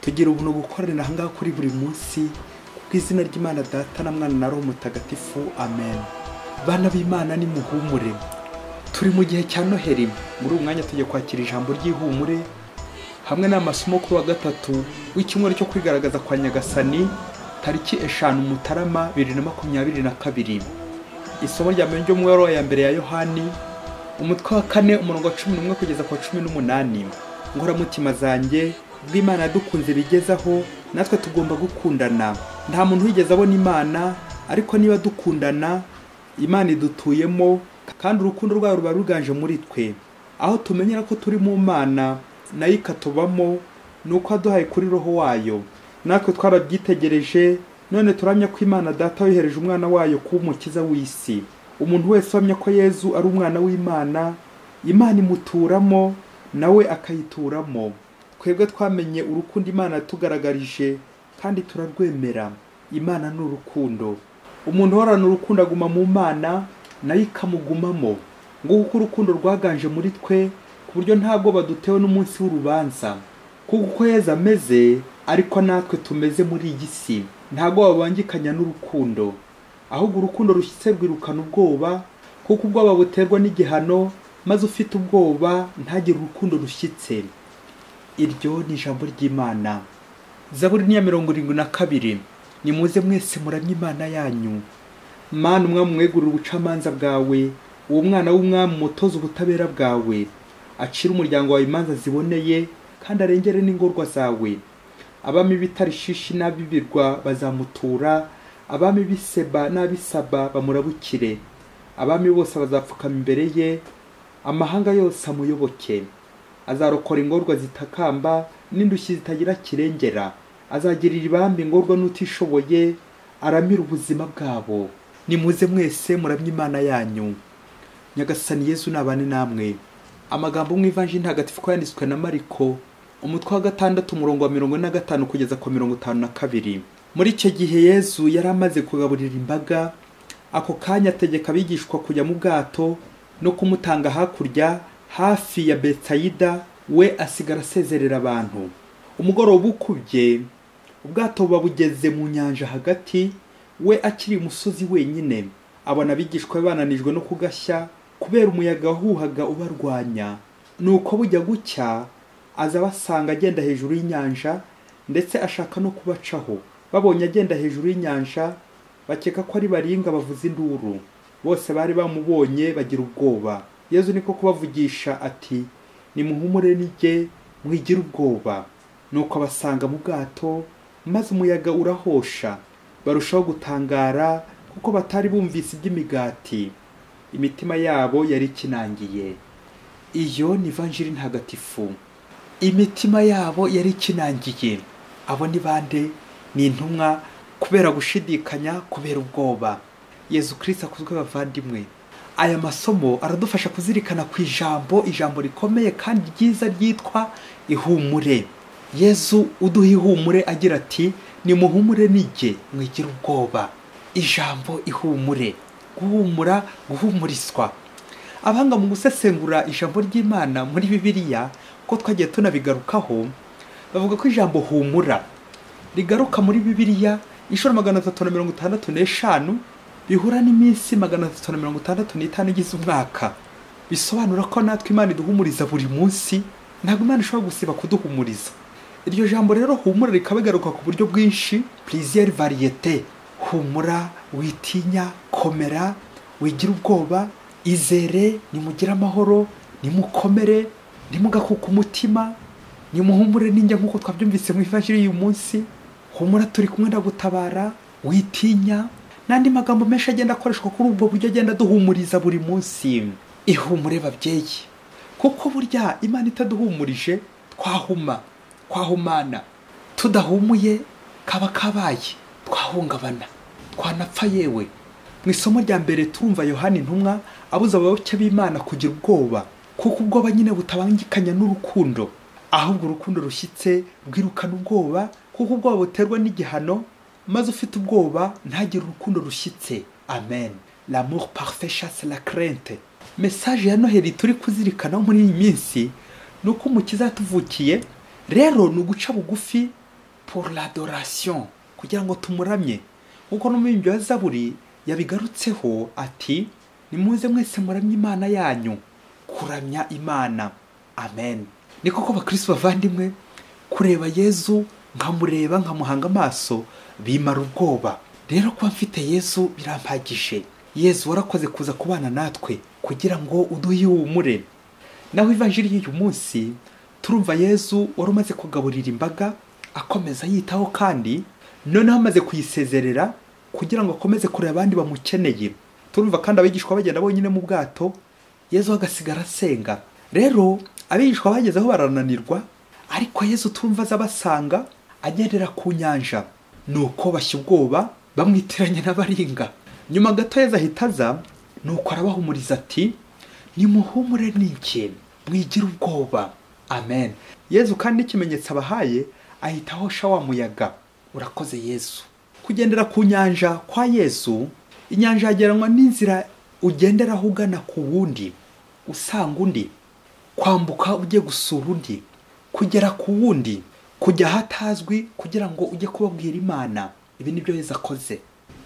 Tugira ubuntu gukorera aha ngaha kuri buri munsi, ku izina ry'Imana Data na Mwana na Roho Mutagatifu, amen. Bana b'Imana nimuhumure. Turi mu gihe cya Noheri. Muri uyu mwanya tugiye kwakira ijambo ry'ihumure hamwe n'amasomo kuri wa gatatu w'icyumweru cyo kwigaragaza kwa Nyagasani, tariki 5 Mutarama 2022. Isomo rya mbere ryo mu ibaruwa ya mbere ya Yohani, umutwe wa 4 umurongo wa 11 kugeza ku wa 18. Nkoramutima zanjye, ubwo Imana yadukunze bigezaho, natwe tugomba gukundana. Nta muntu wigeze abona Imana, ariko niba dukundana, Imana idutuyemo, kandi urukundo rwayo ruba ruganje muri twe. Aho tumenyera ko turi mu Mana, nayo ikatubamo, ni uko yaduhaye kuri Roho wayo. Natwe twarabyitegereje, none turamya ko Imana Data yohereje umwana wayo kuba umukiza w'isi. Umuntu wese uhamya ko Yezu ari umwana w'Imana, Imana imuturamo, nawe akayituramo. Twebwe twamenye urukundo Imana yatugaragarije, kandi turarwemera. Imana ni urukundo. Umuntu uhorana urukundo aguma mu Mana, nayo ikamugumamo. Nguko uko urukundo rwaganje muri twe, ku buryo ntabwo badutewe n'umunsi w'urubanza. Kuko uko Yezu ameze, ariko natwe tumeze muri iyi si. Ntabwo babangikanya n'urukundo, ahubwo urukundo rushyitse rwirukana ubwoba, kuko ubwoba buterwa n'igihano, maze ufite ubwoba ntagire urukundo rushyitse. Iryo ni ijambo ry'Imana. Zaburi ni ya 72. Nimuze mwese muramye Imana yanyu. Mana umwami mwegurira ubucamanza bwawe, uwo mwana w'umwami umutoza ubutabera bwawe, acire umuryango wawe imanza ziboneye, kandi arengere n'ingorwa zawe. Abami b'i Tarishishi n'ab'ibirwa bazamutura, abami b'i Seba n'ab'i Saba bamurabukire. Abami bose bazapfukama imbere ye, amahanga yose amuyoboke. Azarokora ingorwa zitakamba n'indushyi zitagira kirengera. Azagirira ibambe ingorwa n'utishoboye, aramira ubuzima bwabo. Nimuze mwese muramye Imana yanyu. Nyagasani Yezu nabane namwe. Amagambo mu Ivanjiri ntagatifu ko yanditswe na Mariko, umutwe wa 6 umurongo wa 45 kugeza ku 52. Muri icyo gihe Yezu yari amaze kugaburira imbaga, ako kanya ategeka abigishwa kujya mu bwato no kumutanga hakurya hafi ya Betsayida, we asigara asezerera abantu. Umugoroba ukubye, ubwato buba bugeze mu nyanja hagati, we akiri umusozi wenyine. Abona abigishwa bananijwe no kugashya kubera umuyaga wahuhaga ubarwanya. Nuko bujya gucya, aza abasanga agenda hejuru y'inyanja, ndetse ashaka no kubacaho. Babonye agenda hejuru y'inyanja, bakeka ko ari baringa bavuza induru. Bose bari bamubonye bagira ubwoba. Yezu niko kubavugisha ati, nimuhumure nijye, mwigire ubwoba. Nuko abasanga mu bwato, maze umuyaga urahosha. Barushaho gutangara kuko batari bumvise iby'imigati. Imitima yabo yari ikinangiye. Iyo ni Ivanjiri ntagatifu. Imitima yabo yari ikinangiye. Abo ni bande? Ni intumwa, kubera gushidikanya, kubera ubwoba. Yezu Kristo akuzwe bavandimwe. Aya masomo aradufasha kuzirikana ku ijambo, ijambo rikomeye kandi ryiza ryitwa ihumure. Yezu uduha ihumure agira ati, nimuhumure nijye, mwigire ubwoba. Ijambo ihumure, guhumura, guhumuriswa. Abahanga mu gusesengura ijambo ry'Imana muri Bibiliya, ko twagiye tunabigarukaho, bavuga ko ijambo humura rigaruka muri Bibiliya inshuro 365, bihura n'iminsi 365 igize umwaka. Bisobanura ko natwe Imana iduhumuriza buri munsi, ntabwo Imana ishobora gusiba kuduhumuriza. Iryo jambo rero humura rikaba rigaruka ku buryo bwinshi, plusieurs variétés. Humura, witinya, komera, wigira ubwoba, izere, nimugire amahoro, nimukomere, nimugakuka umutima, nimuhumure ninjya nk'uko twabyumvise mu Ivanjiri y'uyu munsi. Humura turi kumwe ndagutabara, witinya, n'andi magambo menshi agenda akoreshwa kuri ubwo buryo agenda aduhumuriza buri munsi. Ihumure babyeyi, kuko burya Imana itaduhumurije twahuma, twahumana. Tudahumuye kaba kabaye, twahungabana, twanapfa yewe. Mu isomo rya mbere turumva Yohani intumwa abuza abayoboke b'Imana kugira ubwoba, kuko ubwoba nyine butabangikanya n'urukundo, ahubwo urukundo rushyitse rwirukana ubwoba, kuko ubwoba buterwa n'igihano, maze ufite ubwoba ntagire urukundo rushyitse. Amen. L'amour parfait chasse la crainte. Message ya Noheli turi kuzirikana muri iyi minsi ni uko Umukiza yatuvukiye. Rero ni uguca bugufi Pour l'adoration, kugira ngo tumuramye. Nkuko n'umuririmbyi wa Zaburi yabigarutseho ati nimuze mwese muramye Imana yanyu, kuramya Imana. Amen. Ni koko bakristo bavandimwe, kureba Yezu nkamureba nkamuhanga amaso bimara ubwoba. Rero kuba mfite Yezu birampagije. Yezu warakoze kuza kubana natwe kugira ngo uduhe ihumure. Naho ivanjiri y'uyu munsi turumva Yezu wari umaze kugaburira imbaga akomeza yitaho, kandi noneho amaze kuyisezerera kugira ngo akomeze kureba abandi bamukeneye. Turumva kandi abigishwa bagenda bonyine mu bwato, Yezu agasigara asenga. Rero abigishwa bageze aho barananirwa, ariko Yezu turumva aza abasanga agendera ku nyanja. Nuko bashya ubwoba bamwitiranye n'abaringa. Nyuma gato Yezu ahita aza, nuko arabahumuriza ati nimuhumure n'iki, mwigire ubwoba. Amen. Yezu kandi ikimenyetso abahaye ahita ahosha wa muyaga. Urakoze Yezu. Kugendera ku nyanja kwa Yezu, inyanja yageranwa n'inzira ugenderaho ugana ku wundi, usanga undi, kwambuka ujye gusura undi, kugera ku wundi, kujya ahatazwi kugira ngo ujye kubabwira Imana. Ibi nibyo Yezu akoze.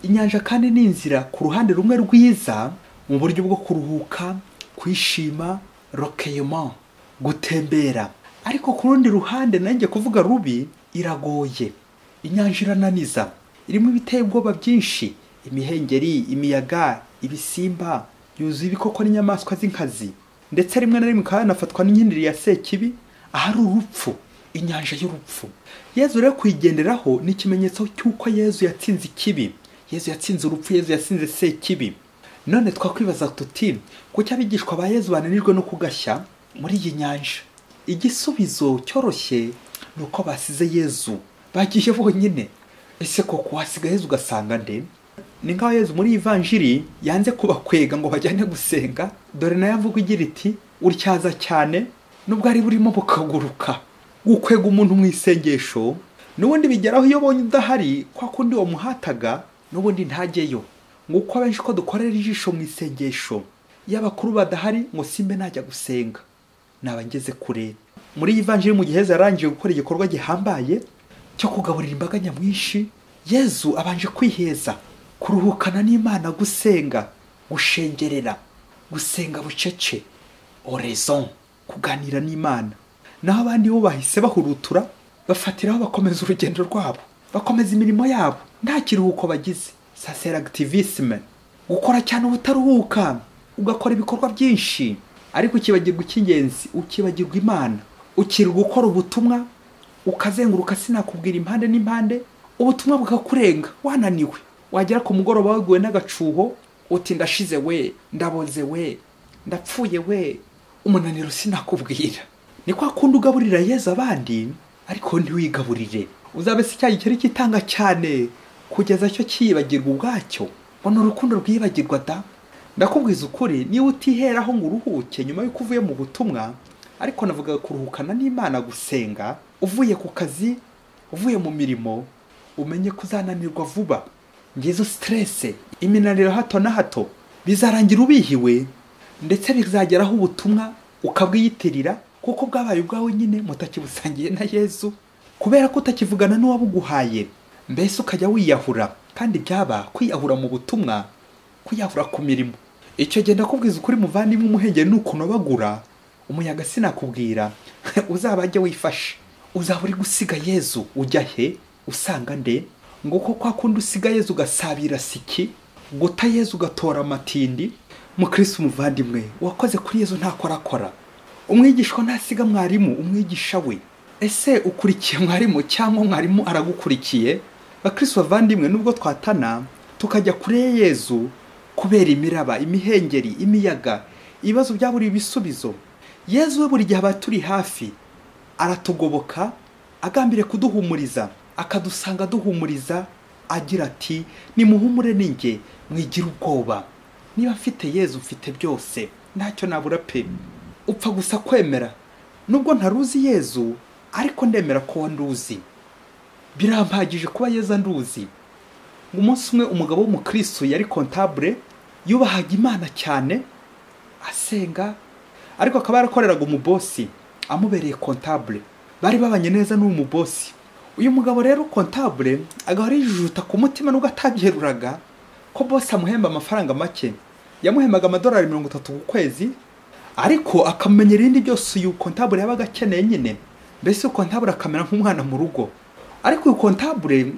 Inyanja kandi ni inzira ku ruhande rumwe rwiza mu buryo bwo kuruhuka, kwishima, recueillement, gutembera. Ariko ku rundi ruhande nanjye kuvuga rubi, iragoye. Inyanja irananiza, irimo ibiteye ubwoba byinshi, imihengeri, imiyaga, ibisimba, yuzuye ibikoko n'inyamaswa z'inkazi. Ndetse rimwe na rimwe ikaba yanafatwa n'inkindiri ya Sekibi, ahari urupfu, inyanja y'urupfu. Yezu rero kuyigenderaho ni ikimenyetso cy'uko Yezu yatsinze ikibi, Yezu yatsinze urupfu, Yezu yatsinze Sekibi. None twakwibaza tuti kuki abigishwa ba Yezu bananijwe no kugashya muri iyi nyanja? Igisubizo cyoroshye ni uko basize Yezu, bagiye bonyine. Ese koko wasiga Yezu ugasanga nde? Ni nkaho Yezu muri ivanjiri yanze kubakwega ngo bajyane gusenga. Dore nayo avuga igira iti utyaza cyane nubwo ari burimo bukaguruka. Gukwega umuntu mu isengesho n'ubundi bigeraho iyo bonye udahari, kwa kundi wamuhataga n'ubundi ntajyeyo. Nguko abenshi ko dukorera ijisho mu isengesho, iyo abakuru badahari ngo simbe najya gusenga, naba ngeze kure. Muri ivanjiri mu gihe Yezu yarangije gukora igikorwa gihambaye cyo kugaburira imbaga nyamwinshi, Yezu abanje kwiheza, kuruhukana n'Imana, gusenga, gushengerera, gusenga bucece, oraison, kuganira n'Imana. Naho abandi bo bahise bahurutura, bafatiraho bakomeza urugendo rwabo, bakomeza imirimo yabo, nta kiruhuko bagize. Ça c'est l'activisme, gukora cyane ubutaruhuka, ugakora ibikorwa byinshi ariko ukibagirwa icy'ingenzi, ukibagirwa Imana, ukiri gukora ubutumwa ukazenguruka sinakubwira impande n'impande, ubutumwa bukakurenga wananiwe. Wagera ku mugoroba waguwe n'agacuho uti ndashize we, ndaboze we, ndapfuye we, umunaniro sinakubwira. Ni kwa kundi ugaburira Yezu abandi ariko ntiwigaburire. Uzabe se cya gikeri kitanga cyane kugeza cyo cyibagirwa ubwacyo. Mbona urukundo rwibagirwa da. Ndakubwiza ukuri, niba utiheraho ngo uruhuke nyuma y'uko uvuye mu butumwa, ariko navuga kuruhukana n'Imana, gusenga, uvuye ku kazi, uvuye mu mirimo, umenye kuzananirwa vuba. Ngizo stress, iminaniro hato na hato, bizarangira ubihiwe, ndetse bizageraho ubutumwa ukabwiyitirira kuko bwabaye ubwawe nyine mutakibusangiye na Yezu, kubera ko utakivugana n'uwabuguhaye. Mbese ukajya wiyahura, kandi byaba kwiyahura mu butumwa, kwiyahura ku mirimo. Icyo genda kubwiza ukuri muvandimwe, umuhengeri nukuntu bagura umuyaga sinakubwira, uzabajye wifashe. Uzaba uri gusiga Yezu ujya he, usanga nde? Nguko kwa kundi usiga Yezu ugasabira siki, guta Yezu ugatora amatindi. Mukristo muvandimwe, wakoze kuri Yezu ntakorakora. Umwigishwa ntasiga mwarimu, umwigisha we. Ese ukurikiye mwarimu cyangwa mwarimu aragukurikiye? Bakristo bavandimwe, nubwo twatana tukajya kure Yezu kubera imiraba, imihengeri, imiyaga, ibibazo byaburiye ibisubizo, Yezu we buri gihe aba turi hafi, aratugoboka agambire kuduhumuriza, akadusanga duhumuriza agira ati nimuhumure ninjye, mwigira ubwoba. Niba mfite Yezu mfite byose, ntacyo nabura pe. Upfa gusa kwemera. Nubwo ntaruzi Yezu, ariko ndemera ko wanduzi. Birampagije kuba Yezu anduzi. Umunsi umwe umugabo w'umukristo yari comptable, yubahaga Imana cyane, asenga, ariko akaba yarakoreraga umubosi amubereye comptable. Bari babanye neza n'uwo mubosi. Uyu mugabo rero comptable agahora yijujuta ku mutima nubwo atabyeruraga ko boss amuhemba amafaranga make. Yamuhembaga amadolari 30 ku kwezi, ariko akamenyera ibindi byose uyu comptable yabaga akeneye nyine. Mbese uyu comptable akamera nk'umwana mu rugo. Ariko uyu comptable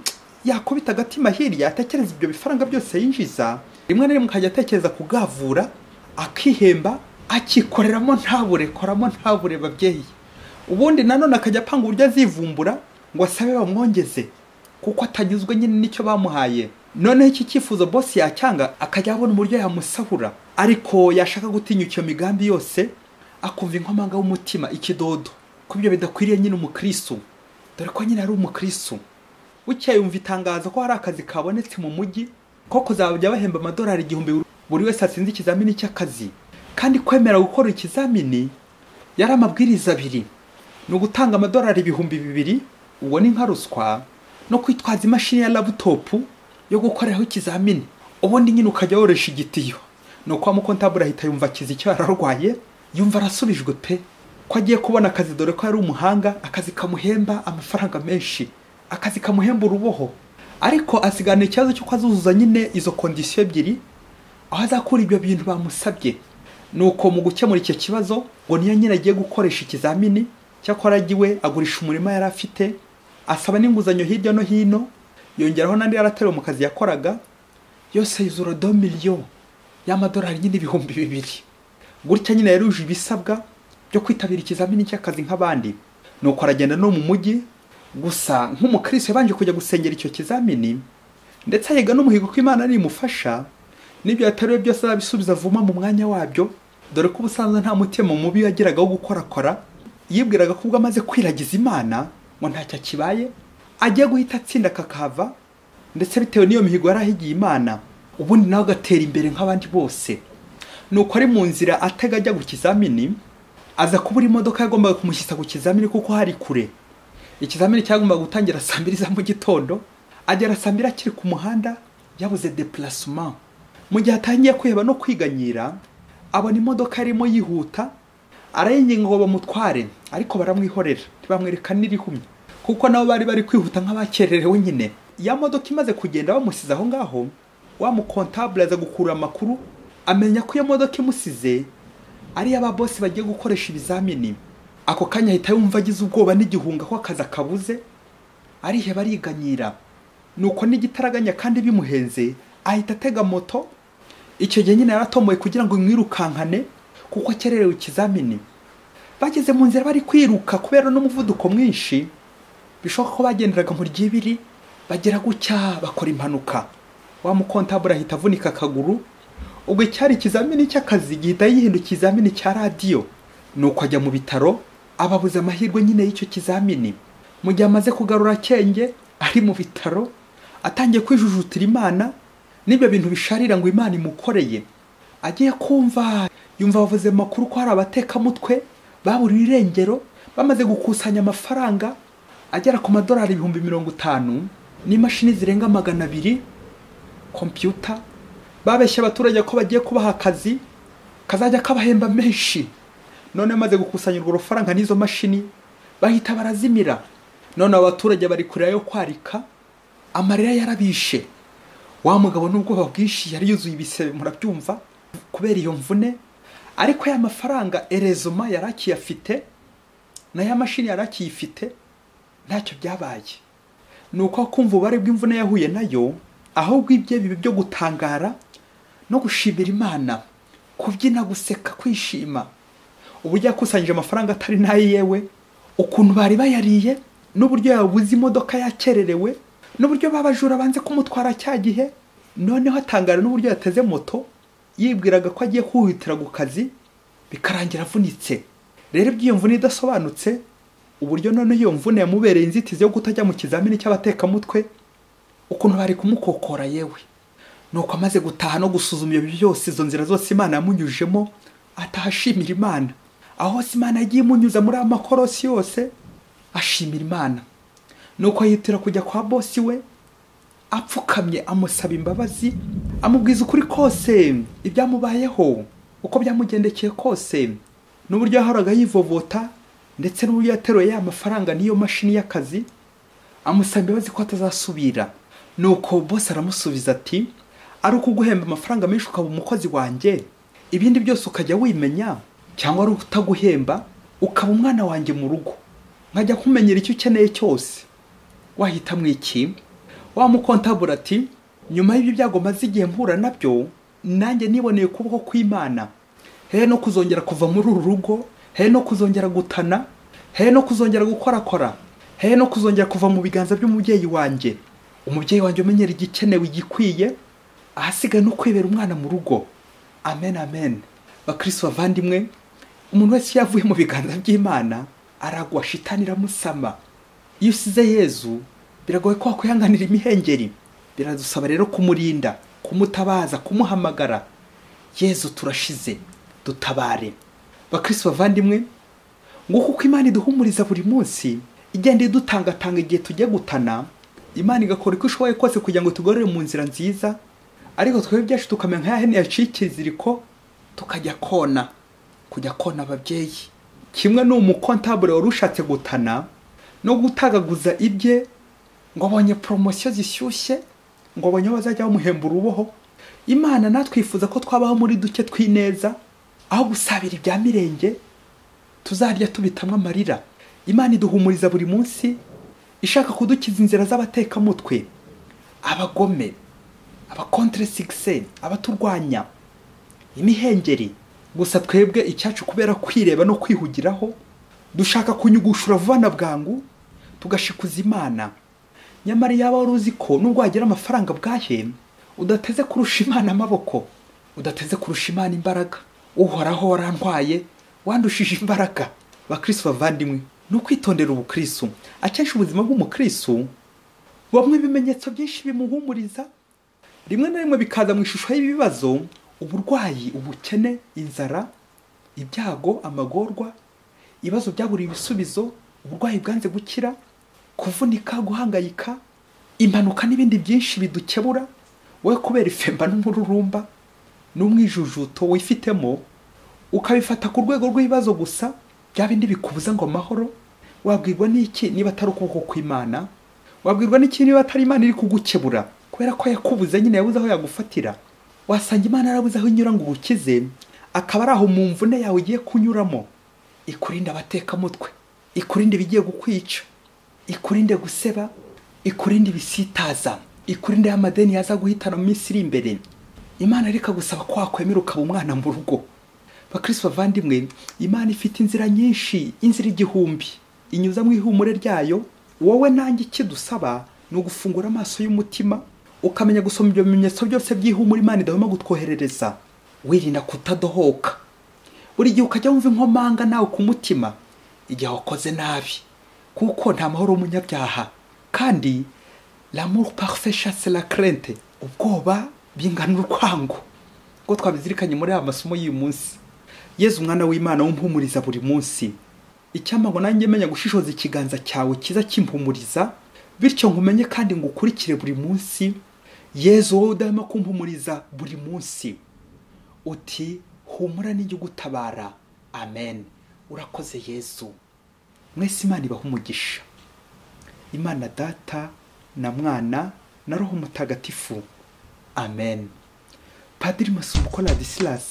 yakubita agatima hirya atekereza ibyo bifaranga byose yinjiza, rimwe na rimwe akajya atekereza kugavura, akihemba, akikoreramo ntabure, koramo ntabure babyeyi. Ubundi nanone akajya apanga uburyo azivumbura ngo asabe bamwongeze kuko atanyuzwe nyine n'icyo bamuhaye. Noneho iki cyifuzo boss yacyanga akajya abona uburyo yamusahura, ariko yashaka gutinyuka iyo migambi yose akumva inkomanga w'umutima ikidodo ko ibyo bidakwiriye nyine umukristo, dore ko nyine ari umukristo. Bukeye yumva itangazo ko hari akazi kabonetse mu mujyi ko kuzajya bahemba amadolari 1000 buri wese atsinze ikizamini cy'akazi. Kandi kwemera gukora ikizamini yari amabwiriza abiri: ni ugutanga amadolari 2000, ubwo ni nka ruswa, no kwitwaza imashini ya laptop yo gukoreraho ikizamini, ubundi nyine ukajya woroshya igitiyo. Nuko wa mukontabure ahita yumva akiza icyo yararwaye, yumva arasubijwe pe ko agiye kubona akazi, dore ko yari umuhanga, akazi kamuhemba amafaranga menshi, akazi kamuhemba uruboho. Ariko asigana ikibazo cy'uko azuzuza nyine izo kondisiyo ebyiri, aho azakura ibyo bintu bamusabye. Nuko mu gukemura icyo kibazo ngo niyo nyine agiye gukoresha ikizamini, cyakora agiwe agurisha umurima yari afite, asaba n'inguzanyo hirya no hino, yongeraho n'andi yaraterewe mu kazi yakoraga, yose yuzura 2 miliyoni y'amadolari nyine 2000. Gutya nyine yaruje ibisabwa byo kwitabira ikizamini cy'akazi nk'abandi. Nuko aragenda no mu mujyi, gusa nk'umukristo yabanje kujya gusengera icyo kizamini, ndetse ayiga n'umuhigo ko Imana nimufasha n'ibyo yataruye byose azabisubiza vuba mu mwanya wabyo, dore ko ubusanzwe nta mutima mubi yagiraga wo gukorakora. Yibwiraga ko ubwo amaze kwiragiza Imana ngo ntacyo akibaye, agiye guhita atsinda kakahava, ndetse bitewe n'iyo mihigo yarahigiye Imana, ubundi nawe agatera imbere nk'abandi bose. Nuko ari mu nzira atega ajya ku kizamini, aza kubura imodoka yagombaga kumushyitsa ku kizamini kuko hari kure. Ikizamini cyagombaga gutangira saa 2 za mu gitondo, agera saa 2 akiri ku muhanda yabuze déplacement. Mu gihe atangiye kwiheba no kwiganyira, abona imodoka yarimo yihuta, arayinginga ngo bamutware, ariko baramwihorera ntibamwereka n'irihumye kuko nabo bari bari kwihuta nk'abakererewe nyine. Ya modoka imaze kugenda bamusize aho ngaho, wa mukontabule aza gukura amakuru, amenya ko iyo modoka imusize ari aba boss bagiye gukoresha ibizamini. Ako kanya ahita yumva agize ubwoba n'igihunga ko akazi akabuze, ariheba ariganyira. Nuko n'igitaraganya kandi bimuhenze, ahita atega moto. Icyo gihe nyine yaratomboye kugira ngo imwirukankane kuko akererewe ikizamini. Bageze mu nzira bari kwiruka kubera n'umuvuduko mwinshi, bishoboka ko bagenderaga mu ryibiri, bagera gucya bakora impanuka. Wa mukontabure ahita avunika akaguru. Ubwo cyari ikizamini cy'akazi gihita yihinduka ikizamini cya radiyo. Nuko ajya mu bitaro, ababuze amahirwe nyine y'icyo kizamini. Mu gihe amaze kugarura akenge ari mu bitaro, atangiye kwijujutira Imana n'ibyo bintu bisharira ngo Imana imukoreye. Agiye kumva yumva bavuze makuru ko hari abatekamutwe baburiwe irengero, bamaze gukusanya amafaranga agera ku madolari 50,000 n'imashini zirenga 200 kompiyuta. Babeshya abaturage ko bagiye kubaha akazi kazajya kabahemba menshi. None amaze gukusanya urwo rufaranga n'izo mashini, bahita barazimira. None abaturage bari kurira yo kwarika, amarira yarabishe. Wa mugabo n'ubwoba bwinshi yari yuzuye ibisebe, murabyumva kubera iyo mvune. Ariko ya mafaranga erezoma yarakiyafite na ya mashini yarakiyifite, ntacyo byabaye. Nuko kumva ubare bw'imvune yahuye nayo, ahubwo ibye bibe byo gutangara no gushimira Imana, kubyina, guseka, kwishima. Uburyo yakusanyije amafaranga atari naye yewe, ukuntu bari bayariye, n'uburyo yabuze imodoka yakererewe, n'uburyo babajura banze kumutwara cya gihe. Noneho atangara n'uburyo yateze moto, yibwiraga ko agiye kwihutira ku kazi, bikarangira avunitse. Rero iby'iyo mvune idasobanutse, uburyo none iyo mvune yamubereye inzitizi yo kutajya mu kizamini cy'abatekamutwe, ukuntu bari kumukokora yewe. Nuko amaze gutaha no gusuzuma ibyo byose, izo nzira zose Imana yamunyujemo, atahashimira Imana. Aho hose Imana yagiye imunyuza muri amakorosi yose, ashimira Imana. Nuko yitira kujya kwa bosi we, apfukamye amusaba imbabazi, amubwiza ukuri kose ibyamubayeho, uko byamugendekeye kose, n'uburyo yahoraga yivovota, ndetse n'uburyo yateruye ya mafaranga n'iyo mashini y'akazi, Amusaba imbabazi ko atazasubira. Nuko boss aramusubiza ati ari ukuguhemba amafaranga menshi ukaba umukozi wanjye, ibindi byose ukajya wimenya, cyangwa ari utaguhemba ukaba umwana wanjye mu rugo, nkajya kumenyera icyo ukeneye cyose, wahitamo iki? Wa mukontabure ati nyuma y'ibyo byago maze igihe mpura nabyo, nanjye niboneye ukuboko kw'Imana, he no kuzongera kuva muri uru rugo, he no kuzongera gutana, he no kuzongera gukorakora, he no kuzongera kuva mu biganza by'umubyeyi wanjye, umubyeyi wanjye umenyera igikenewe igikwiye, ahasigaye no kwibera umwana mu rugo. Amen, amen. Bakristo bavandimwe, umuntu wese yavuye mu biganza by'Imana aragwa, shitani iramusama. Iyo usize Yezu biragoye ko wakwihanganira imihengeri. Biradusaba rero kumurinda, kumutabaza, kumuhamagara. Yezu turashize, dutabare. Bakristo bavandimwe, ngo kuko Imana iduhumuriza buri munsi, igenda idutangatanga igihe tugiye gutana, Imana igakora uko ishoboye kose kugira ngo tugorore mu nzira nziza, ariko twebwe byacu tukamenya nka hene yaciye ikiziriko, tukajya kona, kujya kona ababyeyi. Kimwe n'umukontabure wari ushatse gutana no gutagaguza ibye, ngo abonye promosiyo zishyushye, ngo abonye bazajya bamuhemba uruboho. Imana natwifuza ko twabaho muri duke twineza, aho gusabira ibya mirenge tuzarya tubitamwa amarira. Imana iduhumuriza buri munsi, ishaka kudukiza inzira z'abatekamutwe, abagome, abakontre succès, abaturwanya, imihengeri. Gusa twebwe icyacu kubera kwireba no kwihugiraho, dushaka kunyugushura vuba na bwangu, tugashikuza Imana. Nyamara yaba wari uzi ko nubwo wagira amafaranga bwahe, udateze kurusha Imana amaboko, udateze kurusha Imana imbaraga. Uhoraho warantwaye, wandushije imbaraga. Bakristo bavandimwe, ni ukwitondera ubukristo. Akenshi ubuzima bw'umukristo bubamo ibimenyetso byinshi bimuhumuriza, rimwe na rimwe bikaza mu ishusho y'ibibazo, uburwayi, ubukene, inzara, ibyago, amagorwa, ibibazo byaburiye ibisubizo, uburwayi bwanze gukira, kuvunika, guhangayika, impanuka n'ibindi byinshi bidukebura. Wowe kubera ifemba n'umururumba n'umwijujuto wifitemo, ukabifata ku rwego rw'ibibazo gusa, bya bindi bikubuza ngo amahoro. Wabwirwa n'iki niba atari ukuboko kw'Imana? Wabwirwa n'iki niba atari Imana iri kugukebura? Kubera ko yakubuze nyine, yabuze aho yagufatira. Wasanga Imana yarabuze aho inyura ngo ugukize, akaba ari aho mu mvune yawe ugiye kunyuramo. Ikurinde abatekamutwe, ikurinde ibigiye gukwica, ikurinde guseba, ikurinde ibisitaza, ikurinde amadeni yaza guhitana mu minsi iri imbere. Imana reka gusaba ko wakwemera ukaba umwana mu rugo. Bakristo bavandimwe, Imana ifite inzira nyinshi, inzira igihumbi inyuza mu ihumure ryayo. Wowe nanjye ikidusaba ni ugufungura amaso y'umutima, ukamenya gusoma ibyo bimenyetso byose by'ihumure Imana idahwema gutwoherereza, wirinda kutadohoka. Buri gihe ukajya wumva inkomanga nawe ku mutima igihe wakoze nabi, kuko nta mahoro y'umunyabyaha. Kandi l'amour parfait chasse la crainte, ubwoba bingana urwango, ngo twabizirikanye muri aya masomo y'uyu munsi. Yezu umwana w'Imana umpumuriza buri munsi, icyampa ngo nanjye menya gushishoza ikiganza cyawe kiza kimpumuriza, bityo nkumenye kandi ngukurikire buri munsi. Yezu wowe udahema kumpumuriza buri munsi, uti humura nijye ugutabara. Amen. Urakoze Yezu. Mwese Imana ibahe umugisha. Imana Data na Mwana na Roho Mutagatifu. Amen. Padiri Masumbuko Ladislas.